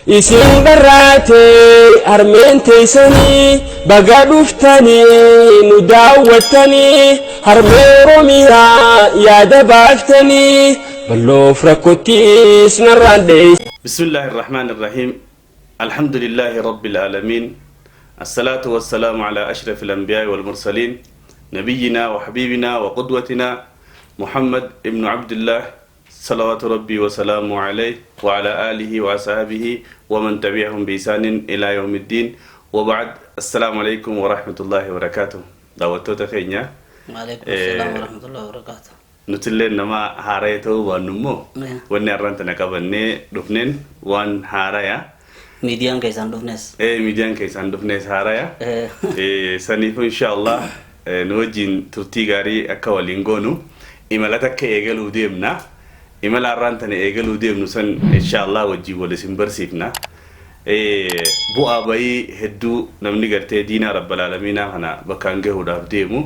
Isin dharraate harmeen teeysanii baga dhuftanii nu daawwattanii harmee Oromiyaa yaada baaftanii balloof rakkottiis narraan dheeysa. Bismillaahi Irrahmaani Irrahiim Alhamdulillaahi Rabbil Aalamiin Assalaatu wassalaamu alaa ashrafil anbiyaa'i wal mursaliin Nabiyyinaa wa habiibinaa wa qudwatinaa Muhammad ibnu Abdillaah Salawaatu Rabbii wa salaamuhu aleyh wa alaa aalihi wa asahaabihi wa man tabi'ahum bi ihsaanin ilaa yawmiddiin wa ba'd Assalaamu aleykum wa rahmatullaahi wa barakaatuh Daawwattoota keenya Waalaikum salaam warahmatullahi wabarakatuh. Nutilleen nama haaraya ta'uu baannu immoo wanni arraan tana qabannee dhufneen waan haaraya. Miidiyaan keessaan dhufnes. Ee miidiyaan keessaan dhufnes haaraya. Saniifuu insha Allah nu wajjin turtii gaarii akka waliin goonu imala takka eegaluu deemna. Imala arraan tana eegaluu deemnu san insha Allah wajjin wal isin barsiifna. Bu'aa bayii hedduu namni gartee diinaa Rabbal Aalamiinaa kana bakkaan gahuudhaaf deemu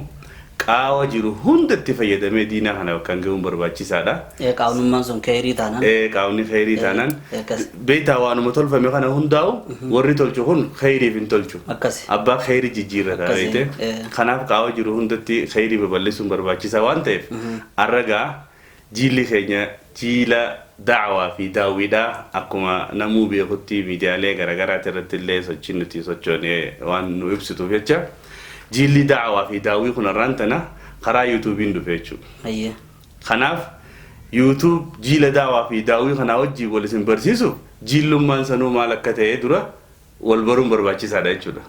qaawa jiru hundatti fayyadamee diinaa kana bakkaan gahuun barbaachisaadha. Ee qaawnummaan sun keeyrii taanaan. Ee qaawni keeyrii taanaan. Akkas. Beektaa waanuma tolfame kana hundaa'u warri tolchu kun keeyriif hin tolchu. Akkasi. Abbaa keeyrii jijjiirrata Akkasi, beekte. ee. Kanaaf qaawa jiru hundatti keeyrii babal'isuun barbaachisaa waan ta'eef arra gaa Jiilli keenya jiila da'waa fi daawwiidha. Akkuma namuu beekutti miidiyaalee garagaraati irratti illee sochiin nuti sochoone waan nu ibsituuf jecha jiilli da'waa fi daawwii kun har'aan tana karaa YouTube'n dhufe jechuudha. Hayyee. Kanaaf YouTube jiila da'waa fi daawwii kanaa wajjin wal isin barsiisuuf jiillummaan sanuu maal akka ta'e dura wal baruun barbaachisaadha jechuudha.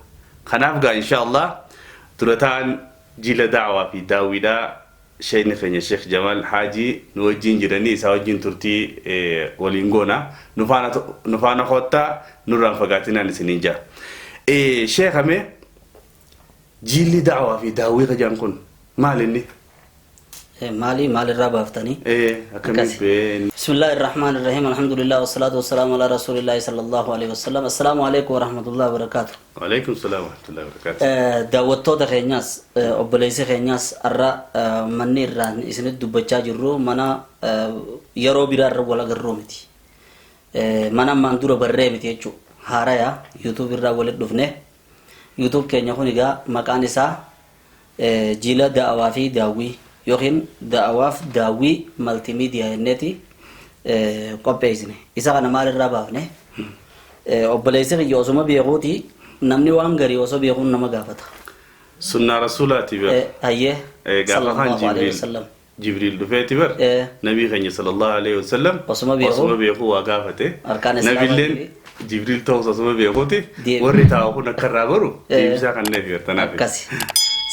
Kanaaf gaa insha Allah dura ta'an jiila da'waa fi daawwiidhaa Sheekni keenya Sheekh Jamaal Haajii nu wajjiin jiranii isaa wajjiin turtii waliin goona. Nu faana nu faana koottaa nurraa hin fagaatinaan isiniin ja'a. Sheekha mee jiilli da'waa fi daawwii ka jedhan kun maal inni? Maali maalirraa baaftanii? Akkamiin Akkasi. bee Bismillaahi irrahmaani irrahiim Alhamdulillah wassalaatu wassalaamu alaa rasuulillaahi sallallahu alaihi wasallam Assalaamu alaikum warahmatullahi wabarakaatu. Waalaikum salaam warahmatullahi wabarakatuh. Daawwattoota keenyaas obboleessi keenyaas har'a manni irraan isinitti dubbachaa jirru mana yeroo biraa irra wal agarruu miti. Mana ammaan dura barree miti jechuudha. Haaraya YouTube irraa walitti dhufne. YouTube keenya kun egaa maqaan isaa Jila Da'awaa fi Daawwii yookiin Da'awaaf Daawwii Maltiimiidiyaa jenneeti qopheessine. Isa kana maalirraa baafne? Obboleessi kiyya osuma beekuuti namni waan garii osoo beekuun nama gaafata. Sunnaa Rasuulaati bar. Hayyee. Gaafa kaan Sallallahu alaihi Jibriil wasallam. Jibriil dhufeeti bar nabii keenya sallallahu alaihi wasallam Osuma beekuu. osuma beekuu waa gaafate. Arkaan Islaamaa Nabilleen fi- Jibriil ta'us osuma beekuuti Deebi. warri taa'u kun akka irraa baru deebisaa kanneef tanaaf. Akkasi.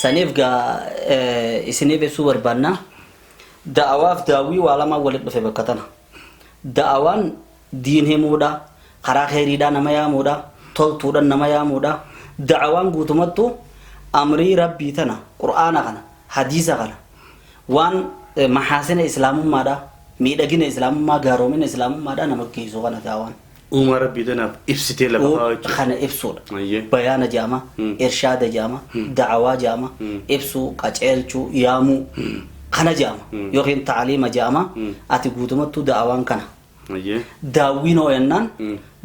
Saniif gaa isiniif ibsuu barbaanna. Da'awaaf daawwii waa lamaan walitti dhufe bakka tana. Da'awaan diin himuudha, karaa kheyriidhaa nama yaamuudha, toltuudhan nama yaamuudha. Da'awaan guutumattu amrii Rabbii tana, Qur'aana kana, hadiisa kana, waan mahaasina Islaamummaadhaa, miidhagina Islaamummaa, gaaromina Islaamummaadhaa nama geessu kana da'awaan. Uumaa Rabbii tanaaf ibsitee lafa kaa'uu jechuudha. Kana ibsuudha. Ayyee. Bayaana jedhama, irshaada jedhama, da'awaa jedhama, ibsuu, qaceelchuu, yaamuu kana jedhama. Yookiin ta'aliima jedhama. Ati guutumattuu da'awaan kana. Ayyee. Daawwiin hoo jennaan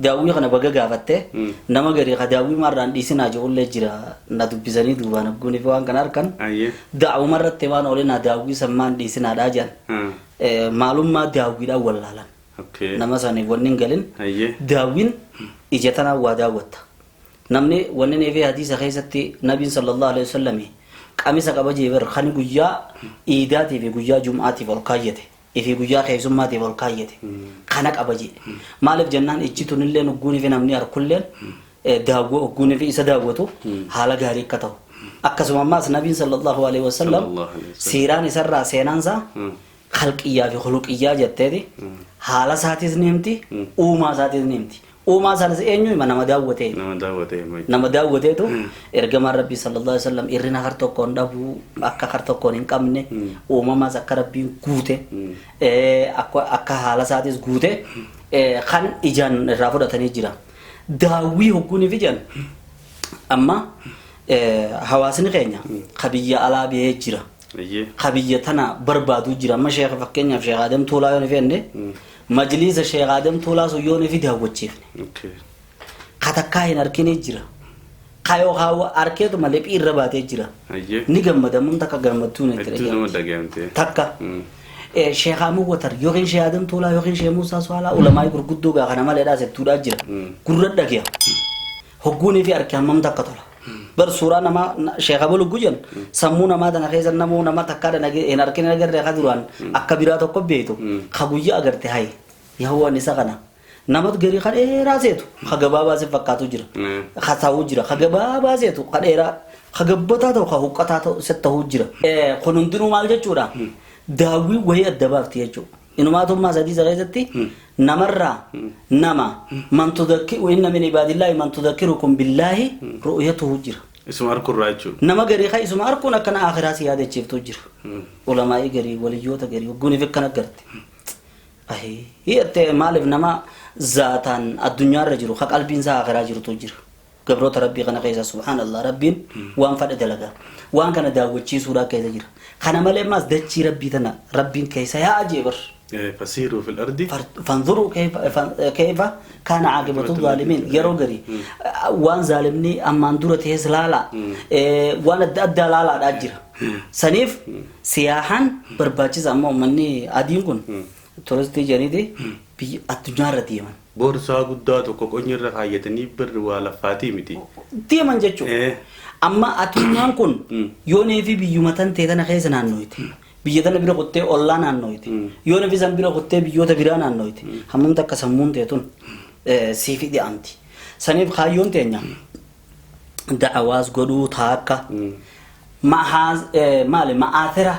daawwii kana baga gaafatte nama garii ka daawwii maarraan dhiisinaa jedhullee jira na dubbisanii duubaan abguunii fi waan kana harkan Ayyee. daawwuma irratti waan oolinaa daawwii sammaan dhiisinaadhaa jedhan. Maalummaa daawwiidhaan wallaalan. Okay. Nama saniif wanni hin galin Hayyee. daawwiin ija tanaan waa daawwatta. Namni wanni inni fi hadiisa keessatti nabiin sallallahu alaihi wasallam qamisa qaba jee bar kan guyyaa iidaatii fi guyyaa jum'aatiif ol kaayyate fi guyyaa keessummaatiif ol kaayyate kana qaba jee. Maaliif jennaan ijji tunillee nugguunii fi namni harkulleen daawwa ogguunii fi isa daawwatu haala gaarii akka ta'u. Akkasuma ammaas nabiin sallallahu alaihi wasallam Sallallahu alaihi wasallam. siiraan isarraa seenaan isaa khalqiyyaa fi khuluqiyyaa jetteeti haala isaatis ni himti, uumaa isaatis ni himti. Uumaa isaanis eenyu hima? Nama daawwatee hima. Nama daawwatee hima. Nama daawwateetu ergamaan Rabbii sallallahu alaihi wasallam irrina har tokkoon dhabuu akka har tokkoon hin qabne uumamaas akka Rabbiin guute akka haala isaatis guute kan ijaan irraa fudhatanii jira. Daawwii hogguuniif ijaan amma hawaasni keenya ka biyya alaa bahee jira. Eeyyee. Ka biyya tana barbaaduu jira. Amma sheekha fakkeenyaaf Sheekh Aadam Tuulaa yoo ni feenne Majliisa Sheekh Aadam Tuulaa sun yoo fi daawwachiifne. Okay. Katakkaa hin arkinee jira. Kayoo kaawwa arkeetuma liphii irra baatee jira. Ayyee. Ni gammadamuun takka gammadduun itti Hedduu nama dhaga'amti. dhaga'amte. Takka. Sheekh Ahmad Watar yookiin Sheekh Adam Tuulaa yookiin Sheekh Muusaa Suwaalaa ulamaa'ii gurguddoo gaa kana maleedhaas hedduudhaa jira. Gurra dhagaya. Hogguunii fi harki hammam takka tola. Bar suuraa namaa Sheekh Abul Gujan sammuu namaa tana keessa namuu nama takkaa hin arkin agarre ka duraan akka biraa tokko beektu ka guyyaa agarte hayi yahuwaan isa kana. Namatu garii ka dheeraa seetu ka gabaabaa si fakkaatu jira. Ka ta'uu jira ka gabaabaa seetu ka dheeraa ka gabbataa ta'u ka huqqataa ta'u si ta'uu jira. Kun hundinuu maal jechuudha? Daawwii wayii adda baafti jechuudha. Inumaatummaa sadii isa keessatti namarraa nama man tudakki inna min ibaadillaahi man tudakkirukum billaahi ru'yatuhu jira. Isuma harkurraa jechuudha. Nama garii ka isuma harkuun akkana akhiraa si yaadachiiftu jira. Ulamaa'ii garii waliyyoota garii hogguuniif akkana garte. Hiyattee maaliif nama zaataan addunyaarra jiru ka qalbiin isaa akhiraa jirtu jira. Gabroota rabbii kana keessa subhaanallah rabbiin waan fadhe dalagaa waan kana daawwachiisuudhaa keessa jira. Kana malee ammaas dachii rabbii tana rabbiin keessa yaa ajeebar. Fasiiruu fil ardi. Fanzuruu kayfa kaana caaqibatu zaalimiin yeroo garii waan zaalimni ammaan dura ta'es laalaa waan adda addaa laalaadhaa jira. Saniif siyaahaan barbaachisa amma uummanni adiin kun turistii jedhaniiti biyya addunyaarra deeman. Boorsaa guddaa tokko qonyirra kaayyatanii birri waa laffaatii miti. Deeman jechuudha. Amma addunyaan kun yoonii fi biyyuma tan ta'e tana keessa naannooyti. Biyya tana bira qottee ollaa naannooyti. Yoonii fi san bira qottee biyyoota biraa naannooyti. Hammam takka sammuun ta'e tun siif dhi'amti. Saniif kaayyoon teenya da'awaas godhuu taakka maali ma'aatira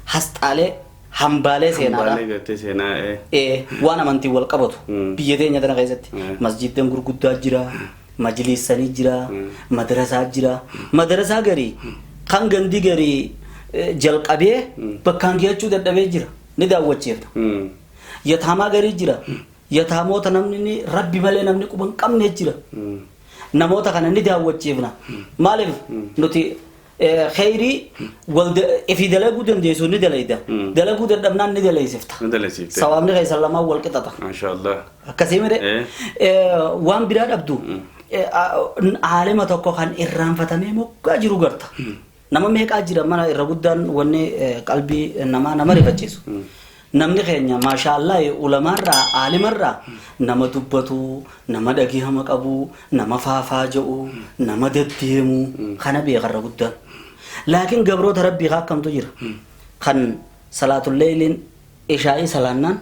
hasxaalee hambaalee seenaadha. Hambaalee gartee seenaa. Waan amantiin wal qabatu biyya teenya tana keessatti masjiddan gurguddaa jira, majliisanii jira, madrasaa jira. Madrasaa garii kan gandi garii jalqabee bakkaan gahachuu dadhabee jira ni daawwachiifna. Yataamaa garii jira. Yataamoota namni ni rabbi malee namni quba hin qabne jira. Namoota kana ni daawwachiifna. Maaliif nuti kheyrii wal ifii dalaguu dandeessu ni dalayda. Dalaguu dadhabnaan ni dalaysifta. Ni dalaysiifte. Sawaabni keessan lamaan wal qixaxa. Maashaallah. Akkasii mire waan biraa dhabdu aalima tokko kan irraanfatamee moggaa jiru garta. Nama meeqaa jira mana irra guddaan wanni qalbii namaa nama rifachiisu. Namni keenya maashaallah ulamaarraa aalimarraa nama dubbatu, nama dhagihama qabu, nama faafaa jedhu, nama deddeemu kana beekarra guddaan. Laakiin gabroota rabbii akkamtu jira. Kan salaatul leeyliin ishaa'ii salaannaan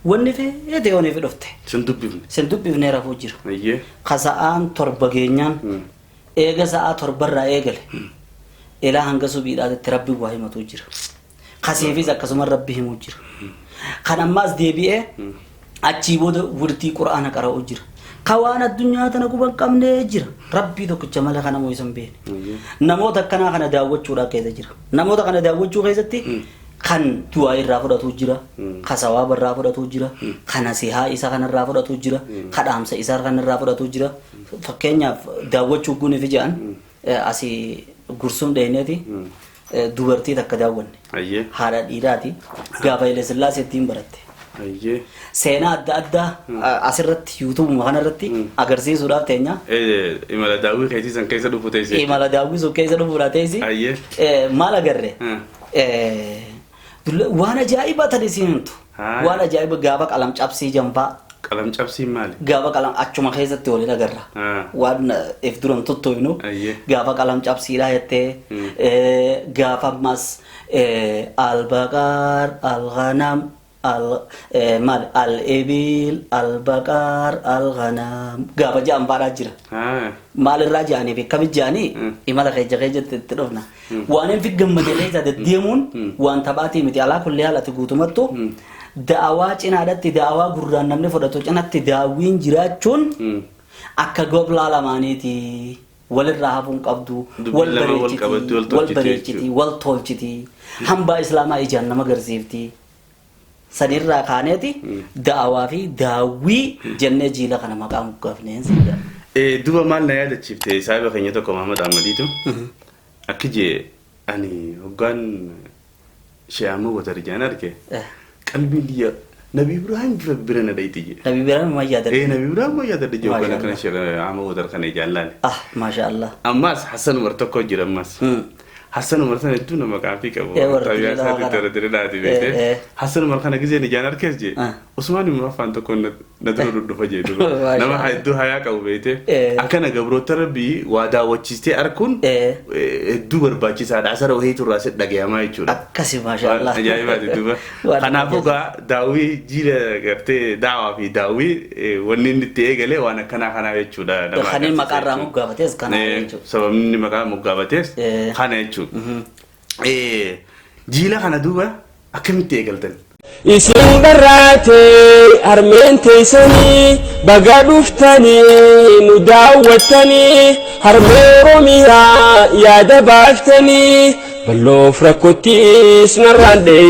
wanni feete yoonii fi dhufte. Sin dubbifne. Sin dubbifnee rafuu jira. Ayyee. Ka sa'aan 7 geenyaan eega sa'aa 7rraa eegale. Ilaa hanga subiidhaatti rabbi waa himatu jira. Kasiifis akkasuma rabbi himuu jira. Kan ammaas deebi'ee achii booda wirtii qura'aana qara'uu jira. Ka waan addunyaa tana quba hin qabne jira. Rabbii tokkicha malee kana moo isan beekne. Namoota akkanaa kana daawwachuudhaa keessa jira. Namoota kana daawwachuu keessatti kan du'aa irraa fudhatu jira, ka sawaaba irraa fudhatu jira, ka nasihaa isa kanarraa fudhatu jira, ka dhaamsa isa kanarraa fudhatu jira. Fakkeenyaaf daawwachuu guniif jedhan asii gursum dheeneeti dubartii takka daawwanne. Ayyee. Haadha dhiiraati. Gaafa Haile Sillaasee ittiin baratte. Ayyee. Seenaa adda addaa asirratti yuutuubuma kanarratti agarsiisuudhaaf teenya. Imala daawwii keetii san keessa dhufu teessee. Imala daawwii sun keessa dhufuudha teessi. Ayyee. Maal agarre? Waan ajaa'ibaa tan isiin himtu. Waan ajaa'iba gaafa qalam cabsii janfaa. Qalam cabsiin maali? Gaafa qalam achuma keessatti waliin agarra. Waan if duran tuttuufnu. Ayyee. Gaafa qalam cabsiidhaa jettee gaafa ammas albaqaar alghanam maal al-ibil albaqaar alghanam gaafa ja'an faadhaa jira. Maalirraa ja'anii fi akkamitti ja'anii imala keessa keessatti itti dhufna. Waan hin gammade keessa deddeemuun waan taphaatii miti alaa kulli haalati guutumattu da'awaa cinaadhatti da'awaa gurraan namni fudhatu cinatti daawwiin jiraachuun akka goblaa lamaaniiti. Walirraa hafuun qabdu, Dubbii lama wal qabatti, wal wal tolchiti bareechiti, jechuudha. wal tolchiti, hambaa islaamaa ijaan nama agarsiifti. Sanirraa kaaneeti da'awaa fi daawwii jennee jiila kana maqaa moggaafneen siidha. Duba maal na yaadachiifte saahiba keenya tokko Mahamad Ahmadiitu akki jee ani hoggaan Sheehamoo Watar jaan arge qalbiin biyya Nabi Ibrahim bifa bira na dhayti jedhe. Nabi Ibrahim ma yaadadhe. Ee, Nabi Ibrahim ma yaadadhe jedhe Maasha kana kana Allah. sheekh Ahmad Wadar kana ijaan laale. Ah, maasha Allah. Ammas Hassan Umar tokko jira ammas. Hassan Umar sana hedduu nama qaafii qabu. Ee, warra Xabiyaa Dirree Dhawaa isaatti kana. warra Dirree Dhawaati Ee, beekte. ee. Hassan Umar kana gizeen ijaan arkees jee. Ah. Usmaan ibn Affaan tokko na dura dhudhufa jee duba. Maasha Nama Allah. hedduu hayaa qabu beekte. Ee. Akkana gabroota Rabbii waa daawwachiistee arkuun Ee. hedduu barbaachisaadha. Asara wahiitu irraa si dhagayamaa jechuudha. Akkasi maasha Allah. Ajaa'ibaati duuba. Waan Kanaafuu gaa daawwii jiila gartee daawaa fi daawwii wanni inni itti eegale waan akkanaa kanaa jechuudha. Nama Kan inni agarsiisa maqaa irraa jechuudha. moggaafates kana jechuudha. Sababni inni maqaa moggaafates kana jechuudha. Jiila kana duuba akkamitti eegaltan? Isin dharraate harmeen teessanii baga dhuftanii nu daawwattanii harmee Oromiyaa yaada baaftanii balloof rakkottiis narraan dheeytanii.